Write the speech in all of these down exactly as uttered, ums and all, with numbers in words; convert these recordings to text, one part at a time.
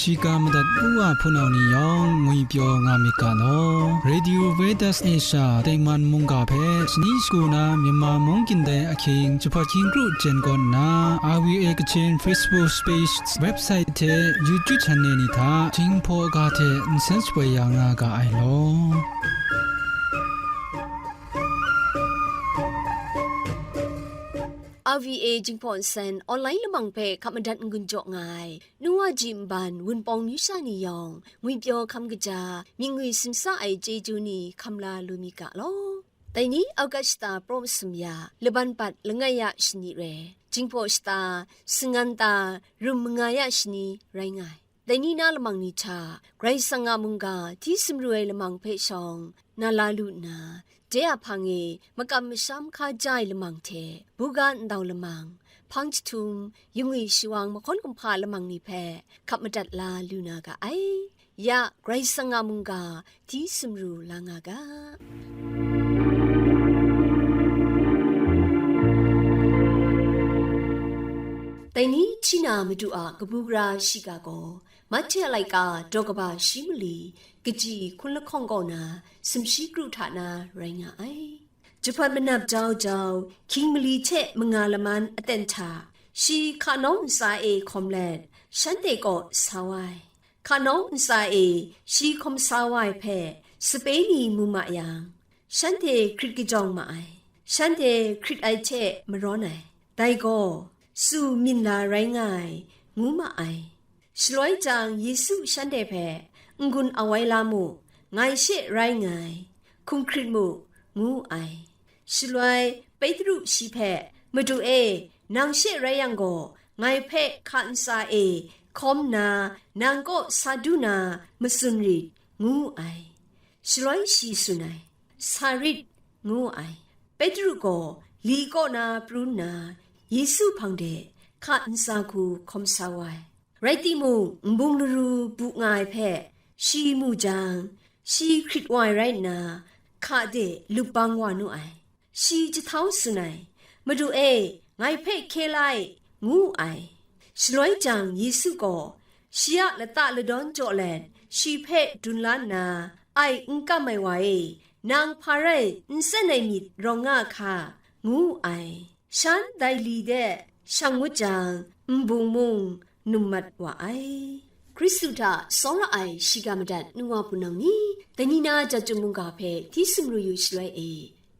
Shiga madat u wa hpunau ni yawng ngwipyaw nga myit ga law. Radio Veritas Asia tengman mungga hpe shani shagu na Myanmar mung gindai ahkying jahpat hkying kru jen kaw nna, R V A Kachin Facebook page, website hte YouTube channel ni hta Jinghpaw ga hte nsen shapoi ya nga ga ai law. R V A Jinghpaw Nsen online lamang hpe hkap madat n-gun jaw nga ai, nu wa ji nban Wunpawng myu sha ni yawng, ngwipyaw hkam kaja, mying ngwi simsa ai chyeju ni hkam la lu mi ga law. Dai ni, August shata praw masum ya, laban bat langai ya shani rai, Jinghpaw shata, sangan ta, rum manga ya shani rai nga ai. Dai ni na lamang ni hta, Karai Kasang a mungga hti sumru ai lamang hpe shawng, na la lu nna, de a hpang e makam masham hkaja ai lamang hte, buga ndau lamang, hpang jahtum, yungwi shawang mahkawn kumhpa lamang ni hpe hkap madat la lu na ga ai. Ya, Karai Kasang a mungga hti sumru la nga ga. Dai ni hti na Madu a kabu gara shiga gaw, Mahte a laika daw kaba shi mali, kaji hkun lahkawng kaw na, sumshi kru hta na rai nga ai. Jahpat manap jau jau, hkying mali hte manga laman aten hta, shi hka nawng ntsa e hkawm let, shanhte kaw sa wa ai. Hka nawng ntsa e shi hkawm sa wa ai hpe, sape ni mu ma yang, shanhte hkrit kajawng ma ai, shanhte hkrit ai hte marawn ai, dai gaw, su myin la rai nga ai, ngu ma ai. Shaloi jang Yesu shanhte hpe, "N-gun awai la mu, ngai she rai nngai, hkum hkrit mu," ngu ai. Shaloi Petru shi hpe, "Madu e, nang she rai yang gaw, ngai hpe hka ntsa e hkawm nna, nang kaw sa du na matsun rit," ngu ai. Shaloi shi tsun ai, "Sa rit," ngu ai. Petru gaw li kaw na pru nna, Yesu hpang de hka ntsa hku hkawm sa wa ai. Rai timung, nbung laru bu nga ai hpe shi mu jang, shi hkrit wa ai rai nna, hka de lup bang wa nu ai. Shi jahtau tsun ai, "Madu e, ngai hpe hkye la ai," ngu ai. Shaloi jang Yesu gaw, shi a lata ladawn jaw let, shi hpe dun la nna, "Ai n kam ai wa e, nang hpa rai n tsen ai myit rawng nga hka," ngu ai. Shan dai li de shang ngut jang, nbung mung num mat wa ai. Hkristu hta tsawra ai shiga madat nu wa hpunau ni, dai ni na Jahtum mungga hpe hti sumru yu shaloi e,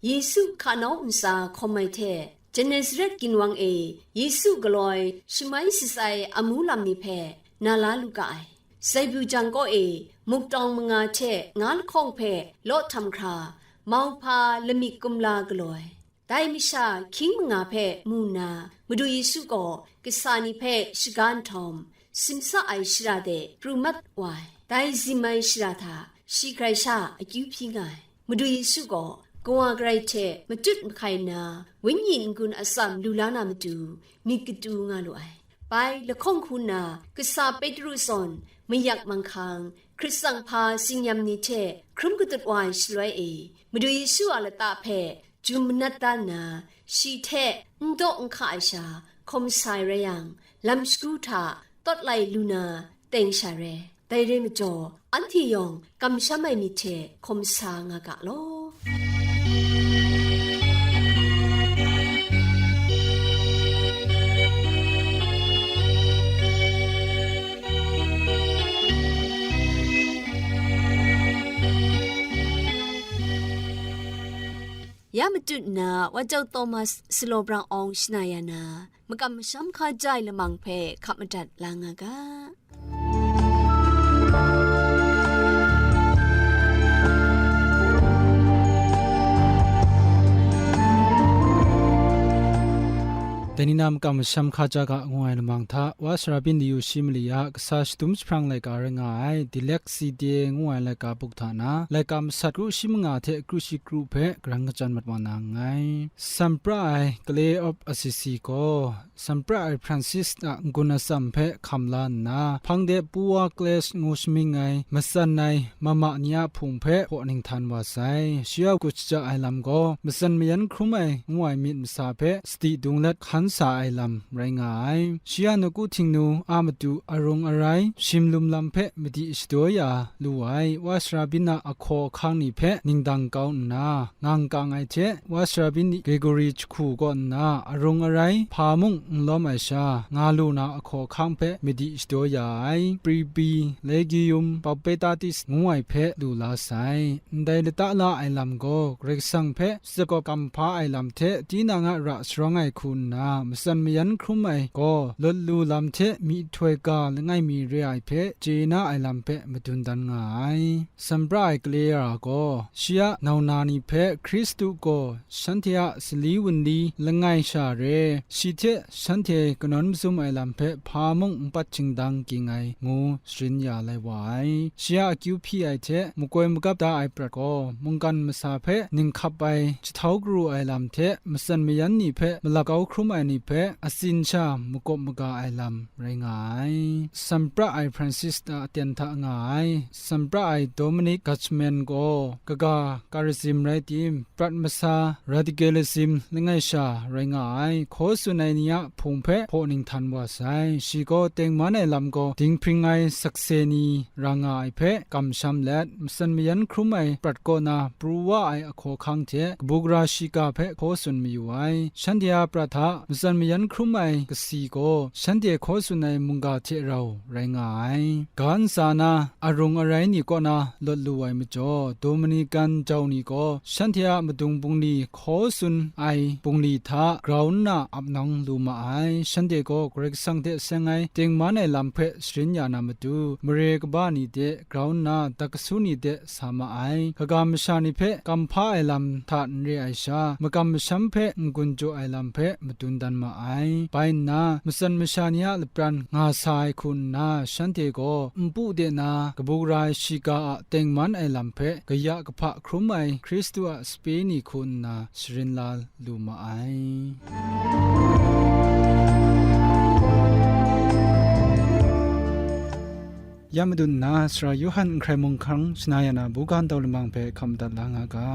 Yesu hka nawng ntsa hkawm ai hte, Genesaret ginwang e Yesu galoi shamai shatsai amu lam ni hpe na la lu ga ai. Zaibyu jang kaw e muktawng manga hte nga lahkawng hpe law htam hkra, mauhpa lamik kumla galaw ai. Dai masha hkying manga hpe mu nna, Madu Yesu gaw kasa ni hpe shaga nhtawm, simsa ai shara de pru mat wa ai. Dai zim ai shara hta shi hkrai sha akyu hpyi nga ai. Madu Yesu gaw kawa karai hte matut mahkai nna, Wenyi n-gun atsam lu la na matu, myit katu nga lu ai. Bai lahkawng hku nna, kasa Petru zawn mayak manghkang, hkrit tsang hpa tsin-yam ni hte hkrum katut wa ai shaloi e, Madu Yesu a lata hpe jum manat da nna, shi hte n daw n hka ai sha hkawm sa ai rai yang, lam shagu hta tawt lai lu na teng sha re. Dai re majaw, anhte yawng kamsham ai myit hte hkawm sa nga ga law. Ya matut nna, Wa Jau Thomas Sulaw Brang Awng shana ya na, makam masham hkaja ai lamang hpe hkap madat la nga ga. Dai ni na makam masham hkaja ga ngu ai lamang hta, Wa Sarabin Dayu shi mali a kasa shadum jahprang laika rai nga ai, Dyslexidae ngu ai laika buk hta na, laika masat kru shi manga hte kru shi kru hpe karang kachyan mat wa na nngai. San pra ai Clare of Assisi gaw, san pra ai Francis a n-gun atsam hpe hkam la nna, hpang de Poor Clares ngu shamying ai, matsan ai mama ni a hpung hpe hpaw ninghtan wa sai. Shi a kut shaja ai lam gaw, matsan mayan hkrum ai ngu ai myit masa hpe sadi dung let hkan sa ai lam rai nga ai. Shi a nawku Htingnu a matu arung arai, shimlum lam hpe madi shadaw ya lu ai, wa sara byin a ahkaw ahkang ni hpe ningdang kau nna, ngang kang ai hte, wa sara byin Gregory jahku kaw nna arung arai, hpa mung n lawm ai sha, nga lu na ahkaw ahkang hpe madi shadaw ya ai, Pribi, Legium, Paupetatis ngu ai hpe lu la sai. Ndai lata la ai lam gaw, Karai Kasang hpe shakawp kamhpa ai lam hte tinang a ra sharawng ai hku nna, matsan mayan hkrum ai gaw, lawt lu lam hte myihtoi ga langai mi re ai hpe chye na ai lam hpe madun dan nga ai. Sambra ai Kalera gaw, shi a nauna ni hpe Hkristu gaw shanhte a sali wunli langai sha re, shi hte shanhte kanawn mazum ai lam hpe hpa mung n pat shingdang ging ai, ngu sharin ya lai wa ai. Shi a akyu hpyi ai hte makoi magap da ai prat gaw, mungkan masa hpe ninghkap ai, jahtau garu ai lam hte, matsan mayan ni hpe malap kau hkrum ai ni hpe atsin sha makawp maga ai lam rai nga ai. Sampra ai Francis a aten hta nga ai, Sampra ai Dominic Gutchman gaw kaga Charism rai tim, prat masa Radicalism langai sha rai nga ai, hkaw tsun ai ni a hpung hpe hpaw ninghtan wa sai. Shi gaw tengman ai lam gaw dinghpring ai sakse ni ra nga ai hpe kamsham let, matsan mayan hkrum ai prat kaw na pru wa ai ahkaw ahkang hte kabu gara shiga hpe hkaw tsun mayu ai. Shanhte a prat hta matsan mayan hkrum ai kasi gaw shanhte hkaw tsun ai mungga hte rau rai nga ai. Ga ntsa na arung arai ni kaw na lawt lu ai majaw, Dominican jau ni gaw shanhte a madung bungli hkaw tsun ai bungli hta grau nna ap nawng lu ma ai. Shanhte gaw Karai Kasang hte seng ai tengman ai lam hpe sharin ya na matu, mare kaba ni de grau nna dak kasu ni de sa ma ai. Kaga masha ni hpe kamhpa ai lam hta n re ai sha, makam masham hpe n-gun jaw ai lam hpe madun dan ma ai. Bai nna, matsan masha ni a lapran nga sa ai hku nna, shanhte gaw npu de na kabu gara ai shiga a tengman ai lam hpe kaya kahpa hkrum ai Hkristu a sape ni hku nna sharin la lu ma ai. Ya madun nna, Sara Yawhan Nhkrai Mung Hkang shana ya na buga ntau lamang hpe hkam madat la nga ga.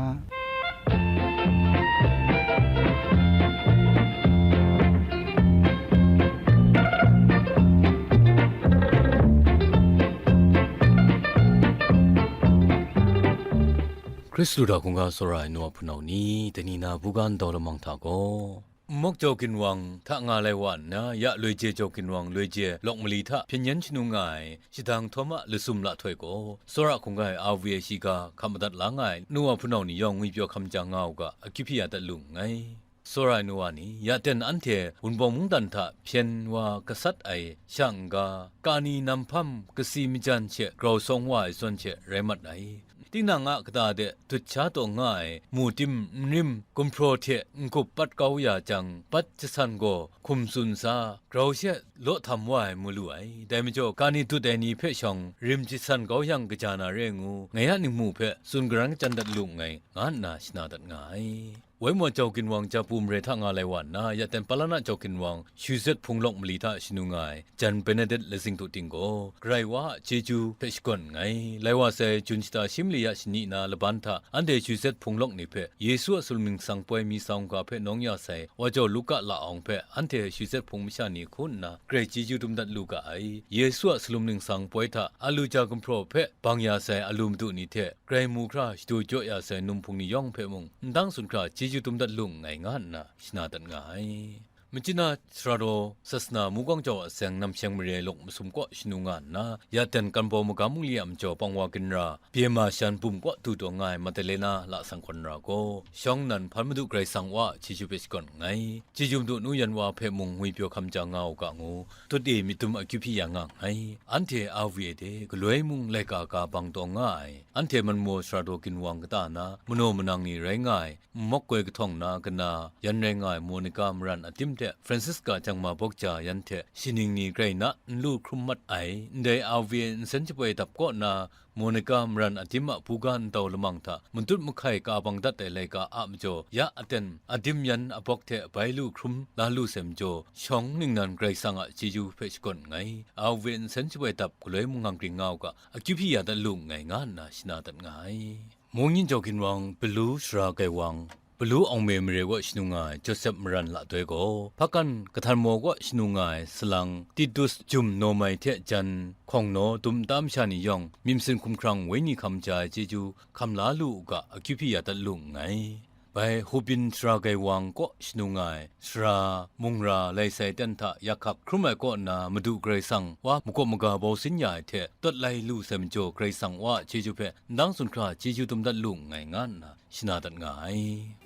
Hkristu hta hkungga tsawra ai nu a hpunau ni, dai ni na buga ntau lamang hta gaw, Nmawk jau ginwang hta nga lai wa nna, ya loi je jau ginwang loi je lawk mali hta hpyen yen shanu nga ai, shadang htawm a lasum lahtoi gaw, tsawra hkungga ai a we ai shiga hkam madat la nga ai, nu wa hpunau ni yawng ngwipyaw hkam ja nga u ga, akyu hpyi ya dat lu nngai. Tsawra ai nu wa ni, ya ten anhte Wunpawng mungdan hta hpyen wa gasat ai sha n-ga, kani nam hpam kasi majan she grau sawng wa ai zawn she rai mat ai. Tinang a kata de dut sha taw nga ai, mu tim, nrim, gumhpraw hte n-gup pat kau ya jang, bat jasan gaw hkum tsun sa, grau she law htam wa ai mu lu ai. Dai majaw, kani dut ai ni hpe shawng rim jasan kau yang kaja na re ngu, ngai a ningmu hpe tsun karan kachyan dat lu nngai, nga nna shana dat nga ai. Waimaw jau ginwang japu mare hta nga lai wa nna, ya ten Palana jau ginwang Shuzet hpung lawk mali hta shanu nga ai, Jan Benedet Lazing Tuting gaw, Karai wa a chyeju hpe shakawn nngai. Lai wa sai, Jun shata shi mali ya shani na laban hta, anhte Shuzet hpung lawk ni hpe, Yesu a salum ningsang poi mi sa hkungga hpe nawng ya sai, wa jau Luka la awng hpe, anhte Shuzet hpung masha ni hku nna, grai chyeju dum dat lu ga ai. Yesu a salum ningsang poi hta, alu ja gumhpraw hpe bang ya sai alu madu ni hte, grai mu hkra shadu jaw ya sai num hpung ni yawng hpe mung, n dang tsun hkra chyeju dum dat lu nngai, nga nna shana dat nga ai. Machyin a Sara daw Sasana Mukawng jau a seng Namsheng mare ai lawk masum kaw shanu nga nna, ya ten Kanbaw magam mungli a majaw pang wa ginra, Bye ma shan bum kaw du taw nga ai Madalena lasang kaw nra gaw, shawng nnan hpan Madu Karai Kasang wa a chyeju hpe shakawn nngai. Chyeju Madu nu yan wa hpe mung ngwipyaw hkam ja nga u ga ngu, tut e myit dum akyu hpyi ya nga nngai. Anhte a we ai de, galoi mung laika ga bang taw nga ai, anhte Manmaw Sara daw ginwang kata na, manaw manang ni rai nga ai, nmawk goi kahtawng na kana yan rai nga ai Monica Maran Adim hte Francisca Jangma Bawkja yan hte shining ni grai na n lu hkrum mat ai, ndai a we nsen shapoi dap kaw na, Monica Maran Adim a buga ntau lamang hta matut mahkai ka bang dat ai laika a majaw, ya aten Adim yan abawk hte bai lu hkrum la lu sai majaw, shawng ningnan Karai Kasang a chyeju hpe shakawn nngai. A we nsen shapoi dap galoi mung hkang ring nga u ga, akyu hpyi ya dat lu nngai, nga nna shana dat nga ai. Mungyin jau ginwang, Palu Sara Gaiwang, Palu Awng Me mare kaw shanu nga ai Josep Maran Latoi gaw, Hpakan Kahtan Maw kaw shanu nga ai salang Titus Jum Naw Mai hte jan hkawng naw dum nta masha ni yawng, myit masin hkumhkrang wenyi hkam ja ai chyeju hkam la lu u ga, akyu hpyi ya dat lu nngai. Bai Hubin Sara Gai Wang kaw shanu nga ai sara mungra lai sai ten hta yakhak hkrum ai kaw nna, Madu Karai Kasang wa makawp maga bau sin ya ai hte, tawt lai lu sai majaw, Karai Kasang wa a chyeju hpe ndang tsun hkra chyeju dum dat lu nngai, nga nna shana dat nga ai.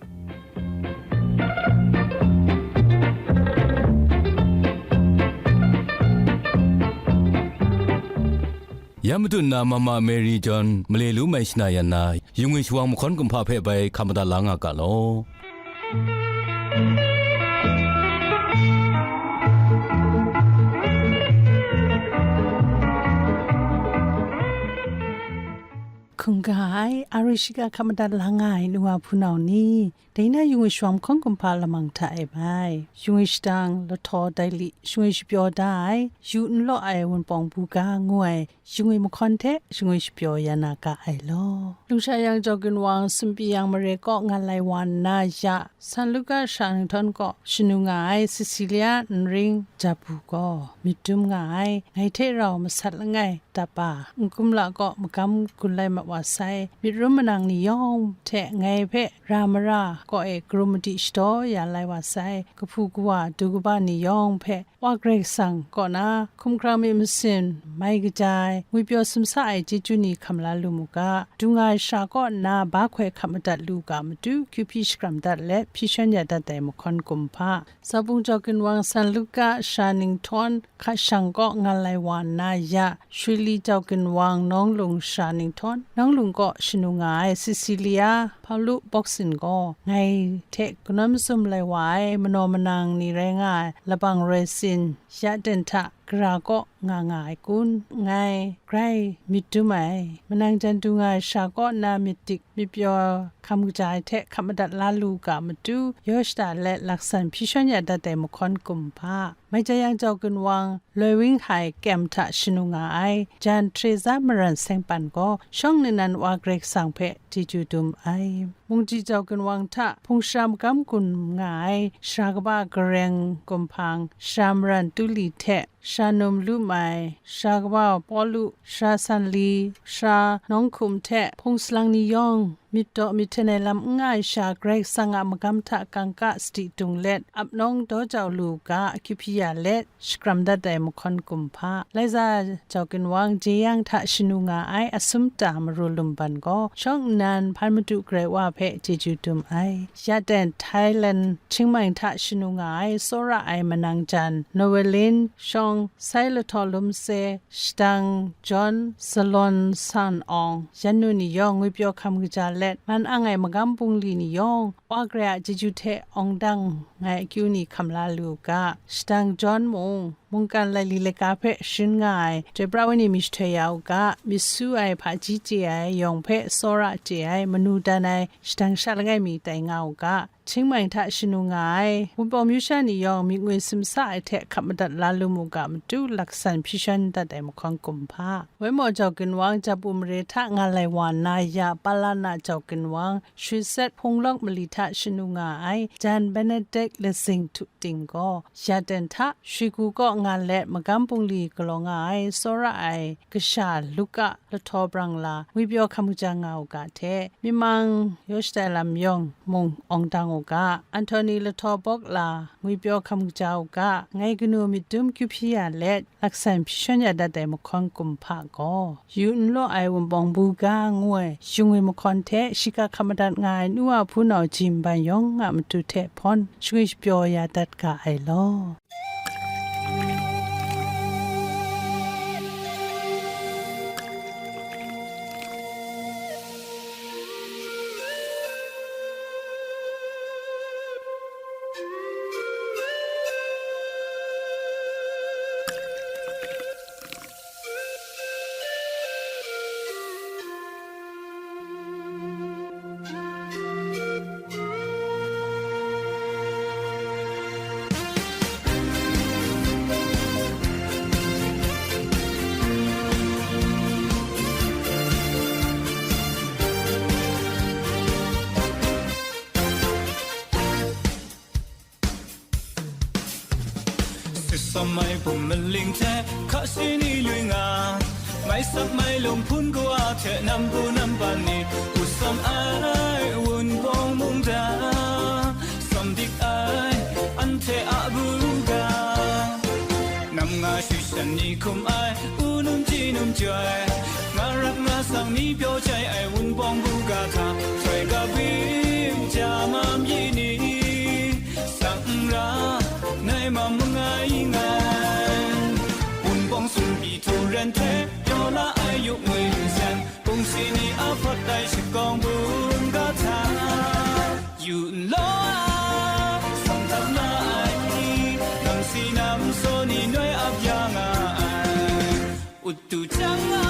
Ya madu nna Mama Mary John male lu mai shana yan na, yung e shawang mahkawn kumhpa hpe bai hkam madat la nga ga law. Hkungga ai, a ru shiga hkap madat la nga ai nu wa hpunau ni, dai na yung e shawang mahkawn kumhpa lamang hta e bai, yung e shadang, lahtaw, daili, shingwi shapyaw da ai, yu n law ai Wunpawng Buga ngu ai, shingwi mahkawn hte shingwi shapyaw ya na ga ai law. Lungsha yang Jau Ginwang, Sumpi yang mare kaw nga lai wa nna ya, San Luka Sha Ninghtawn kaw shanu nga ai Cecilia Nring Jabu gaw myit dum nga ai, ngai hte rau masat langai dapa, n kumla kaw magam gun lai mat wa sai, myit rum manang ni yawng hte ngai hpe ra mara kaw e karum madi shadaw ya lai wa sai, kahpu kawa du kaba ni yawng hpe Wa Karai Kasang kaw na hkumhkrang myit masin mai kaja ai, ngwipyaw simsa ai chyeju ni hkam la lu mu ga, du nga ai sara kaw nna ba hkoi hkap madat lu ga matu, kyu hpyi shakram dat let hpyi shawn ya dat ai mahkawn kumhpa, Zabung Jau Ginwang, San Luka Sha Ninghtawn, Hka Shang kaw nga lai wa nna ya, Shwi Li Jau Ginwang, Nawng Lung Sha Ninghtawn, Nawng Lung kaw shanu nga ai Cecilia Hpalu Bawksin gaw, ngai hte kanawn mazum lai wa ai manaw manang ni rai nga ai Labang Roi Sin, Yaden hta gara kaw nga nga ai kun, ngai grai myit dum ai, manang jan du nga ai sara kaw nna myit dik myit pyaw hkam kaja ai hte hkap madat la lu ga matu, yaw shada let laksan hpyi shawn ya dat ai mahkawn kumhpa, Mai Jayang Jau Ginwang, Loi Wing Hai Kyem hta shanu nga ai Jan Teresa Maran Sengpan gaw shawng nnan Wa Karai Kasang hpe chyeju dum ai. Mungji Jau Ginwang hta hpung shara magam gun nga ai Sara Kaba Gareng Gumhpang, Sara Maran Tuli hte Sara Num Lu Mai, Sara Kaba Pawlu, Sara Sanli, Sara Nawng Hkum hte hpung salang ni yawng, myit daw myit hten ai lam n nga ai sha, Karai Kasang a magam hta kangka sadi dung let, ap nawng daw jau lu u ga, akyu hpyi ya let, shakram dat ai mahkawn kumhpa, Laiza Jau Ginwang, Jeyang hta shanu nga ai Asumta Maru Lumban gaw, shawng nnan hpan madu garai wa hpe chyeju dum ai. Yaden Thailand, Chiang Mai hta shanu nga ai, tsawra ai manang jan, Noelin Shawng, Sai Lahtaw Lum Se, Shadang John, Salon San Awng, yan nu ni yawng ngwipyaw hkam kaja let, man ang ai magam bungli ni yawng, Wa Karai a chyeju hte awng dang ngai akyu ni hkam la lu u ga, Shadang John mung, mungkan laili laika hpe sharin nga ai, chyoi pra ai ni mi shahtoi ya u ga, myit su ai hpaji chye ai, yawng hpe tsawra chye ai, manu dan ai, shadang sha langai mi tai nga u ga, Chiang Mai hta shanu nga ai, Wunpawng myu sha ni yawng myit ngwi simsa ai hte hkap madat la lu mu ga matu, laksan hpyi shawn dat ai mahkawn kumhpa, Waimaw Jau Ginwang, Jabu mare hta nga lai wa nna ya, Palana Jau Ginwang, Shwi Set Hpung Lawk Mali hta shanu nga ai, Jan Benedict Lazing Htu Ting gaw, Yaden hta Shwigu kaw nga let magam bungli galaw nga ai, tsawra ai kasha Luka lahtaw brang la, ngwipyaw hkam kaja nga u ga hte, myi mang yaw shatai lam yawng mung awng dang u ga, Anthony lahtaw bawk la, ngwipyaw hkam kaja u ga, ngai kanu myit dum kyu hpyi ya let, laksan hpyi shawn ya dat ai mahkawn kumhpa gaw, yu n law ai Wunpawng Buga ngu ai shingwi mahkawn hte shiga hkap madat nga ai nu wa hpunau ji nban yawng a matu hte hpawn shingwi shapyaw ya dat ga ai law. Mai bum maling hte hka shi ni lui nga, mai sak mai lung hpun kawa hte nam bu nam ban ni, u sam ai Wunpawng mungdan, sam dik ai anhte a buga, nam nga shu shan ni hkum ai, u num ji num joi, nga rak nga sang ni pyaw jai ai Wunpawng buga hta, soi ka bim ja mam yi ni, sang n ra, nai mam mangai ngai. Wunpawng sumpi htu ran hte, pyaw la ai yuk ngwi zen, kungsi ni a hpawt ai shakawng bungga hta, yu n law ai, sang htap la ai ni, nam si nam saw ni noi ap ya nga ai. Ut tu jang nga,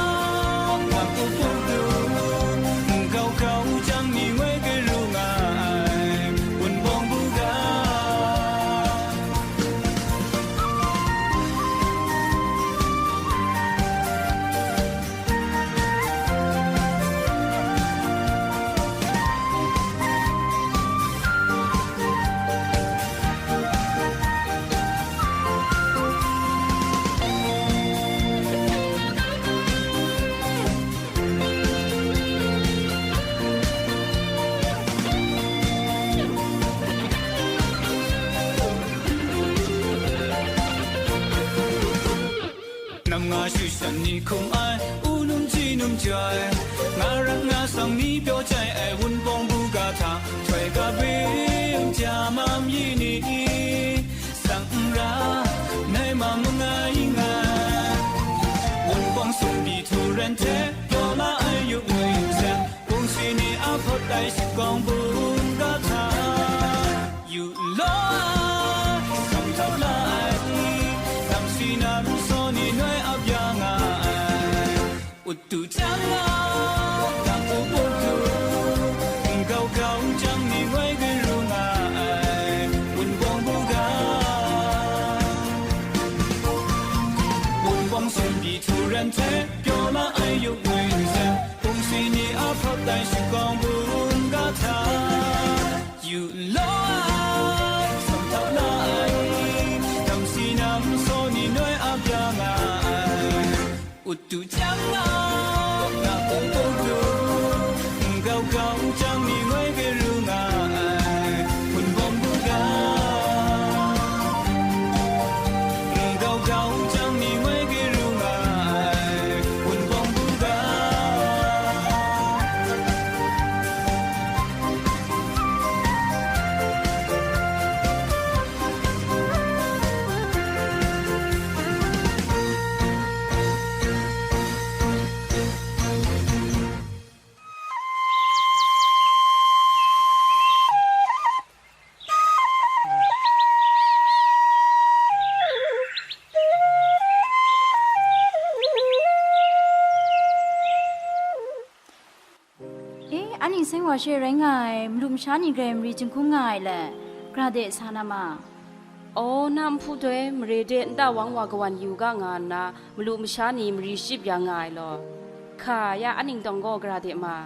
mak u pu du, nkau kau jang ni ngoi garu nga ai, Wunpawng buga. Nam nga shu shan ni hkum ai, u num ji num joi, nga rak nga sang ni pyaw jai ai, Wunpawng buga hta, htoi ka bim ja mam yi ni, sang n ra, nai mam mangai ngai. Wunpawng sumpi htu ran hte, pyaw la ai yuk ngwi zen, kungsi ni a hpawt ai shakawng bungga hta, yu law ai, sang htap la ai, nam si nam saw ni noi ap ya nga ai. Ut tu jang nga, mak u pu du, nkau kau jang ni ngoi garu nga ai, Wunpawng buga. Wunpawng sumpi htu ran hte, pyaw la ai yuk ngwi zen, kungsi ni a hpawt ai shakawng bungga hta, yu law ai, sang htap la ai, nam si nam saw ni noi ap ya nga ai. Ut tu jang nga, nga kung kung du, nkau kau jang ni ngoi garu nga ai, Wunpawng buga. Nkau kau jang ni ngoi garu nga ai, Wunpawng buga. E, a ning seng wa she rai nga ai, malu masha ni grai mari jinghkung nga ai le, gara de sa na ma? Aw, na nhpu doi mare de nta wang wa kawan yu ga nga nna, malu masha ni mari shachyip ya nga ai law, hka ya a ning tawng gaw gara de ma?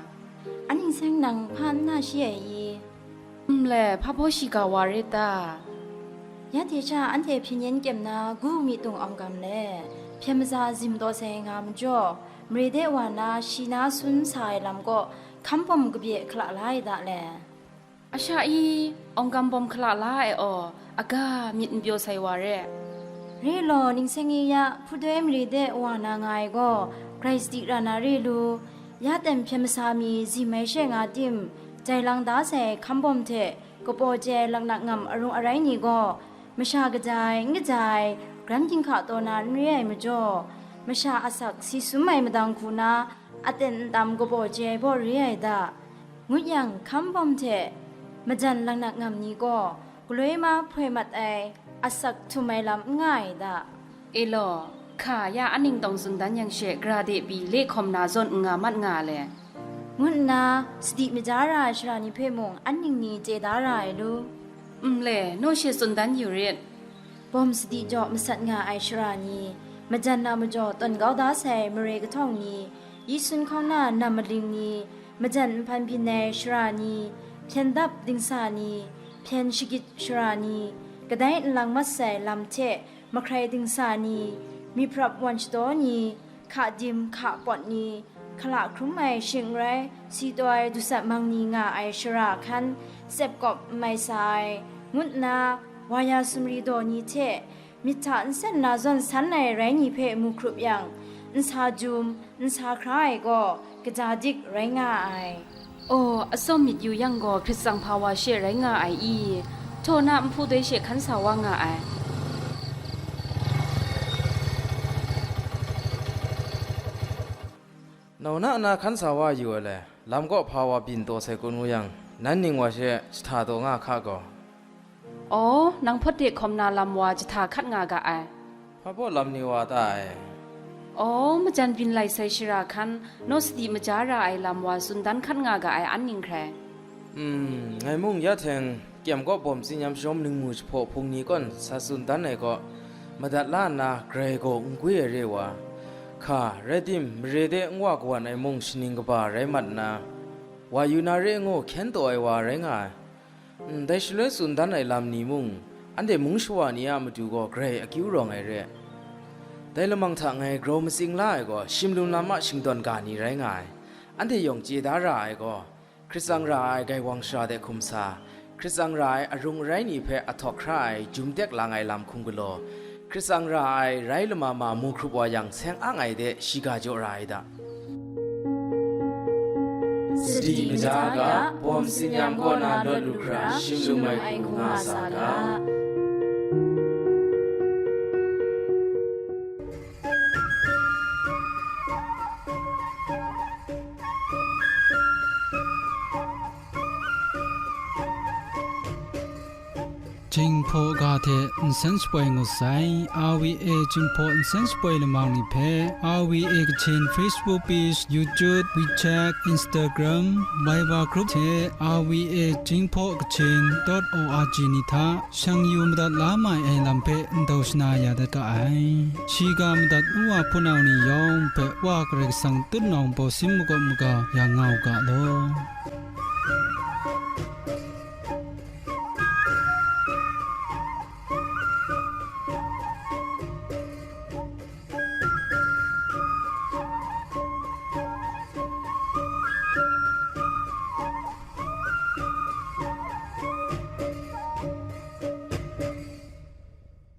A ning seng nang hpa n na shi ai i? Nle, hpa baw shiga wa rit ta? Ya hte sha anhte hpyen yen kyem na gu mi tung awng gam le, hpyen maza zim taw sai nga majaw, mare de wa na shi na sun sa ai lam kaw hkam bawm kabye hkala la ai da le. A sha i, awng gam bawm hkala la ai aw, aga myit n pyaw sai wa re. Re law, ningseng i ya, hpudoi mare de wa na nga ai gaw, grai sadi ra na re lu, ya ten hpyen masa mi zi mai she nga tim, jai lang da sai hkam bawm hte, kapaw chye ai laknak ngam arung arai ni gaw, masha kaja ai, n kaja ai, garam ginhka taw na n re ai majaw, masha asak si sum ai madang hku na, aten ntam kapaw chye ai baw re ai da. Ngut yang, hkam bawm hte majan laknak ngam ni gaw, galoi ma hpoi mat ai asak htum ai lam n nga ai da. E law, hka ya a ning tawng tsun dan yang she, gara de pyi le hkawm na zawn n nga mat nga le, ngu nna sadi maja ra ai sara ni hpe mung an ning ni chye da ra ai lu? Nle, naw she tsun dan yu rit. Bawm sadi jaw masat nga ai sara ni, majan na majaw tawn kau da sai mare kahtawng ni, yi sun hkauna nam maling ni, majan nhpan byin ai sara ni, hpyen dap dingsa ni, hpyen shagit sara ni, kadai nlang mat sai lam hte mahkrai dingsa ni, myiprap wan shadaw ni, hka dim hka pawt ni, hkala hkrum ai shing n rai, si taw ai dusat mang ni nga ai shara hkan, tsep kawp n mai sa ai, ngut nna, wa ya sumri daw ni hte, myit hta nsen na zawn san ai rai ni hpe mu hkrup yang, n sa jum, n sa hkra ai gaw, kaja dik rai nga ai. Aw, atsawm myit yu yang gaw, hprit tsang hpa wa she rai nga ai i? Htaw na nhpu doi she hkan sa wa nga ai. Nau na na hkan sa wa yu ai le, lam kaw hpa wa byin taw sai kun ngu yang, nan ning wa she jahta taw nga hka gaw. Aw, nang hpawt de hkawm na lam wa jahta hkat nga ga ai. Hpa baw lam ni wa ta ai? Aw, majan byin lai sai shara hkan, naw sadi maja ra ai lam wa tsun dan hkat nga ga ai an ning hkrai. Hmm, ngai mung ya teng, kyem kaw bawm tsinyam shawm ningmu jahpaw hpung ni kawn sa tsun dan ai kaw, madat la nna grai gaw n gwi ai re wa, hka, rai tim, mare de n wa kawan ai mung shaning kaba rai mat nna, wa yu na re ngu hkyen taw ai wa rai nga ai. Ndai shaloi tsun dan ai lam ni mung, anhte mung shawa ni a matu gaw grai akyu rawng ai re. Dai lamang hta ngai grau matsing la ai gaw, shim lum lam a shingdawn ga ni rai nga ai. Anhte yawng chye da ra ai gaw, hkrit tsang ra ai gaiwang shara de hkum sa, hkrit tsang ra ai arung arai ni hpe ahtawk hkra ai jum tek lang ai lam hkum galaw, hkrit tsang ra ai rai lama ma mu hkrup wa yang seng ang ai de shiga jaw ra ai da. Sadi maja ga, bawm tsinyam kaw na lawt lu hkra, shim lum ai hku nga sa ga. Jinghpaw ga hte nsen shapoi ngut sai, R V A Jinghpaw nsen shapoi lamang ni hpe, R V A Kachin Facebook page, YouTube, WeChat, Instagram, Viber group hte R V A Jinghpaw Kachin dot O R G ni hta shang yu madat la mai ai lam hpe ndau shana ya dat ga ai. Shiga madat nu wa hpunau ni yawng hpe Wa Karai Kasang tutnawng baw sin makawp maga yang nga u ga law.